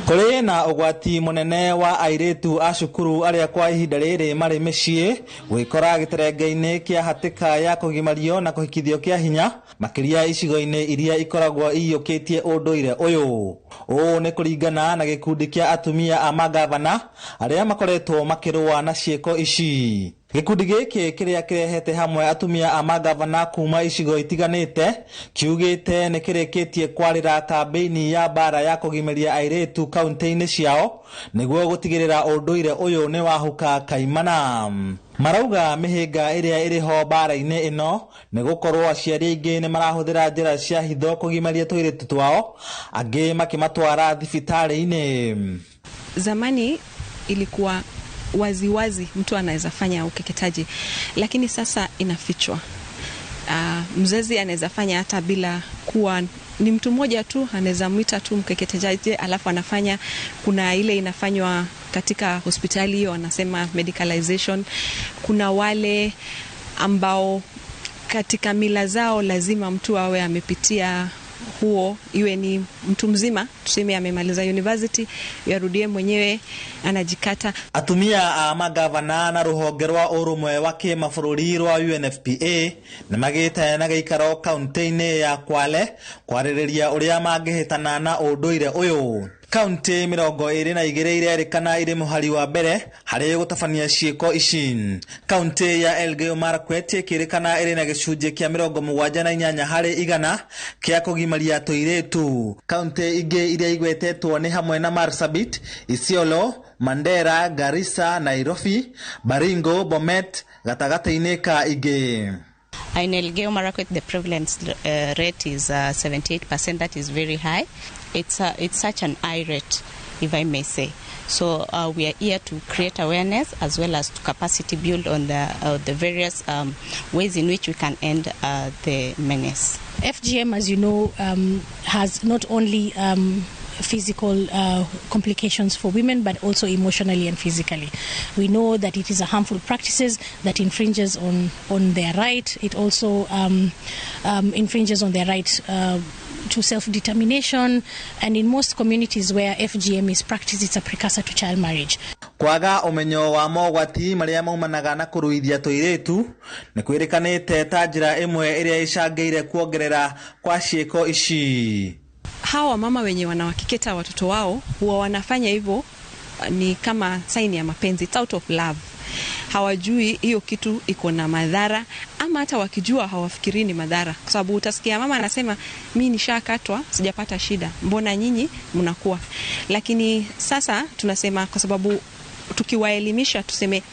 Kũrĩ na ũgwati mũnene wa airĩtu a cukuru arĩa kwa ihinda rĩrĩ marĩ mĩciĩ gwĩkora gĩterenge-inĩ kĩa hatĩka ya kũgimario na kũhikithio kĩa hinya makĩria icigo-inĩ iria ikoragwo iyũkĩtie ũndũire ũyũ. Ũũ nĩ kũringana na gĩkundi kĩa atumia a mangavana arĩa makoretwo makĩrũa na ciĩko ici. Gĩkundi gĩkĩ kĩrĩa kĩrehete hamwe atumia a mangavana kuma icigo itiganĩte kiugĩte nĩ kĩrĩkĩtie kwarĩra kambĩini ya mbara ya kũgimaria airĩtu kaunti-inĩ ciao nĩguo gũtigĩrĩra ũndũire ũyũ nĩ wahuka kaimana. Marauga mĩhĩnga ĩrĩa ĩrĩ ho mbara-inĩ ĩno nĩ gũkorwo aciari aingĩ nĩ marahũthĩra njĩra cia hitho kũgimaria tũirĩtu twao, angĩ makĩmatwara thibitarĩ-inĩ. Zamani ilikuwa waziwazi wazi, mtu anaweza fanya ukeketaji, lakini sasa inafichwa. Mzazi anaweza fanya hata bila kuwa ni mtu mmoja tu, anaweza mwita tu mkeketaji alafu anafanya. Kuna ile inafanywa katika hospitali hiyo wanasema medicalization. Kuna wale ambao katika mila zao lazima mtu awe amepitia huo, iwe ni mtu mzima, tuseme amemaliza university, yarudie mwenyewe anajikata. Atumia a magavana na ruhonge rwa ũrũmwe wa kĩmabũrũri rwa UNFPA nĩ magĩte na gĩikaro kaunti-inĩ ya Kwale kwarĩrĩria ũrĩa mangĩhĩtana na ũndũire ũyũ. Kaunti 22 irerĩkana irĩ mũhari wa mbere harĩ gũtabania ciĩko ici. Kaunti ya Elgeyo Marakwet ĩkĩrĩkana ĩrĩ na gĩcunjĩ kĩa 78 harĩ igana kĩa kũgimaria tũirĩtu. Kaunti ingĩ iria igwetetwo nĩ hamwe na Marsabit, Isiolo, Mandera, Garissa, Nairobi, Baringo, Bomet gatagatĩ-inĩ ka ingĩ. In Elgeyo Marakwet, the prevalence rate is 78%. That is very high. It's such an high rate, if I may say. So we are here to create awareness as well as to capacity build on the various ways in which we can end the menace. FGM, as you know, has not only physical complications for women, but also emotionally and physically. We know that it is a harmful practices that infringes on their right. It also infringes on their right to self-determination, and in most communities where FGM is practiced, it's a precursor to child marriage. Kwaga ũmenyo wa mogwati marĩa maumanaga na kũruithia tũirĩtu nĩ kwĩrĩkanĩte ta njĩra ĩmwe ĩrĩa ĩcangĩire kuongerera kwa ciĩko ici. Hawa mama wenye wanawakeketa watoto wao huwa wanafanya hivyo ni kama saini ya mapenzi, it's out of love. Hawajui hiyo kitu iko na madhara, ama hata wakijua hawafikirii ni madhara, kwa sababu utasikia mama anasema mi nishakatwa sijapata shida, mbona nyinyi mnakuwa? Lakini sasa tunasema, kwa sababu tukiwaelimisha tuseme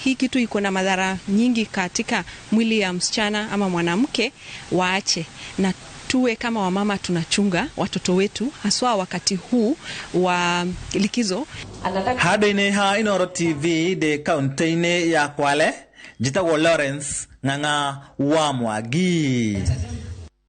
hii kitu iko na madhara nyingi katika mwili ya msichana ama mwanamke, waache, na tuwe kama wamama tunachunga watoto wetu haswa wakati huu wa likizo. Handũ-inĩ ha Inooro TV ndĩ kaunti-inĩ ya Kwale, njĩtagwo Lawrence Ng'ang'a wa Mwangi.